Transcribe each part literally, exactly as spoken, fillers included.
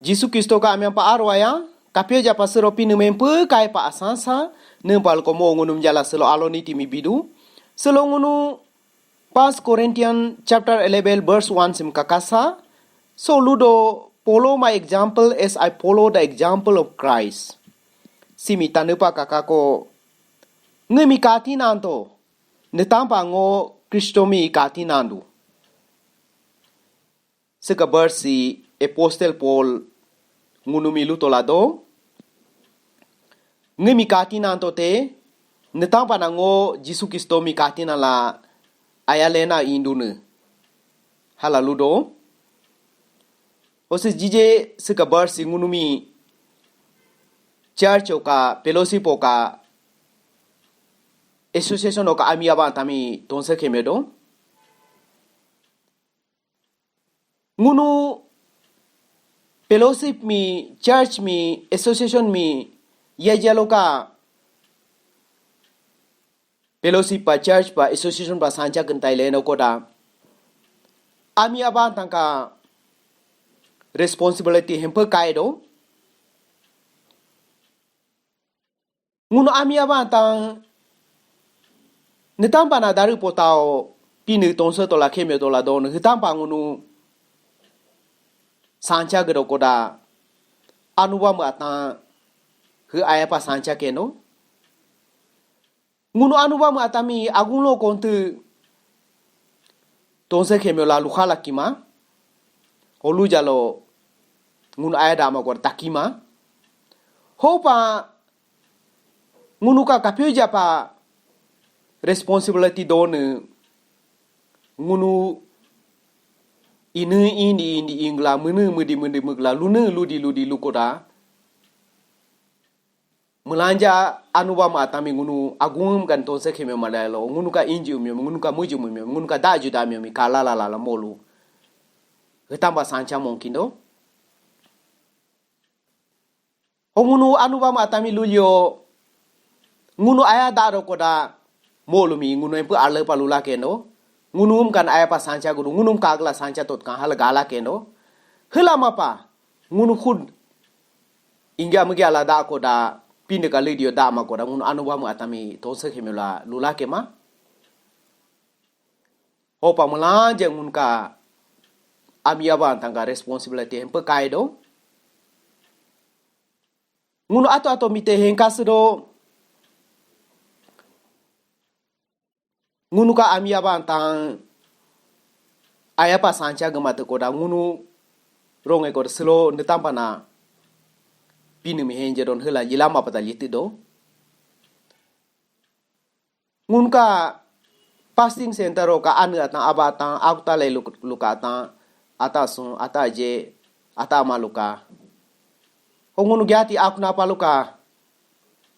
Jisu Kristo ka amian pa aro aya, kapyo japa sero Pinii mi hempe kai pa asansa, niimpa lukoda mo ngunumi jala silo alo niti mi bidu, silo ngunu First Corinthians chapter eleven verse one simi kakasa, so ludo, "Follow my example as I follow the example of Christ." Simi Tanii pa kakako, ngiimi katinanto, niitanpa ngo Kristo mi katinandu. Siika verse si Apostle Paul ngunumi luto lado, ngiimi katinanto te, niitanpa na ngo Jisu Kristo mi katinan la aya lena indunii. Hiila ludo. Hosi jije siika verse si ngunumi church hoka, fellowship hoka, association hoka ami aban atan mi tonser keme do. Ngunu fellowship mi, church mi, association mi, yajalo ka fellowship pa, church pa, association pa sancha kentai leno koda, ami aban atan ka responsibility hempe kai do. Ngunu ami aban atan, niitanpa na Darii potao Pinii tonser tola keme tola donii, hiitanpa ngunu sancha gedo koda, anubami atan hii aya pa sancha keno. Ngunu anubami atan mi agunlo kontii tonser keme la lukhala kima. Holu jalo ngunu aya dama koda takima. Hopa ngunu ka kapyo japa responsibility donii, ngunu inii indi indi ingla, miinii miidi miidi miigla, lunii ludi ludi lukoda. Miilanja anubami atan mi ngunu agum kan tonser keme malalo, ngunu ka inji umyo, ngunu ka muji umyo, ngunu ka daju damyo mi kala la la la molu. Hiitanpa sancha monkindo. Ho ngunu anubami atan mi lulyo, ngunu aya dado koda, molu mi ngunu hempe ale pa lula keno. Ngunu umkan aya pa sancha gudu, ngunu um kagla sancha tot kan hiila gala keno. Hiila mapa, ngunu khud ingya miigya la da koda, Pinii ka lidio dama koda, ngunu anubami atan mi tonser keme la lula kema. Hopa miilanja ngunu ka ami aban atan ka responsibility hempe kai do. Ngunu ato ato mite henkas do. Ngunu ka ami aban atan aya pa sancha gema te koda, ngunu ronge koda silo niitanpa na Pinii mi henje don hiila yilama pata liti do. Ngunu ka fasting center hoka anu atan, aba atan, akta le luk-, luka atan, ata sun, ata je, ata ama luka. Ho ngunu gyati akuna pa luka.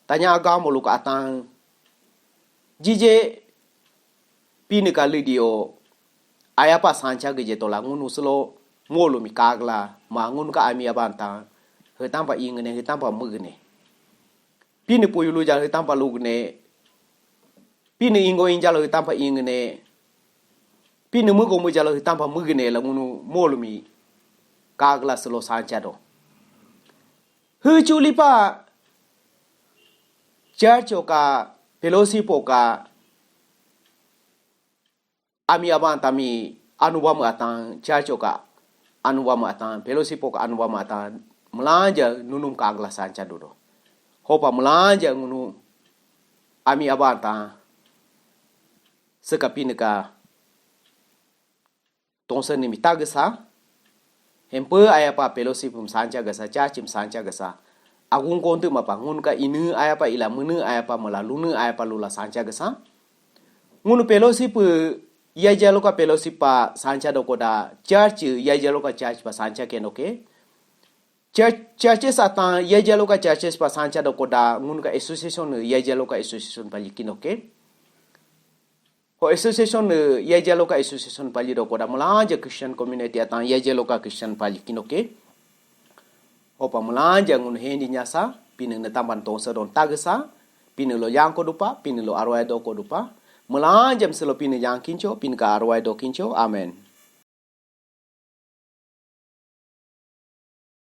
Tanya agamo luka atan. Jije Pinii ka lidio aya pa sancha geje tola ngunu silo molu mi kagla, ma ngunu ka ami aban atan hiitanpa ingne, hiitanpa miigne. Pinii puyulu jalo hiitanpa lugne. Pinii ingo injalo hiitanpa ingne. Pinii miigo miijalo hiitanpa miigne la ngunu molu mi kagla silo sancha do. Hiichuli pa church hoka, fellowship hoka, ami aban atan mi anubami atan, church hoka anubami atan, fellowship hoka anubami atan, miilanja nunumi kagla sancha dudo. Hopa miilanja ngunu ami aban atan siika Pinii ka tonser nii mi tagesa. Hempe aya pa fellowship mi sancha gesa, church mi sancha gesa. Agung kontii mapa, ngunu ka inii aya pa ila, miinii aya pa miila, lunii aya pa lula sancha gesa. Ngunu fellowship, yajalo ka fellowship pa sancha do koda, church, yajalo ka church pa sancha keno ke. Church, churches atan, yajalo ka churches pa sancha do koda, ngunu ka association, yajalo ka association pa likindo ke. Ho association, eh, yajalo ka association pa lido koda miilanja Christian community atan yajalo ka Christian pa likindo ke. Hopa miilanja ngunu hendi nyasa, Pinii niitanpa tonser don tagesa, Pinii lo yangko dupa, Pinii lo arwai doko dupa. Miilanja mi silo Pinii yangkincho, Pinii ka arwai dokincho. Amen.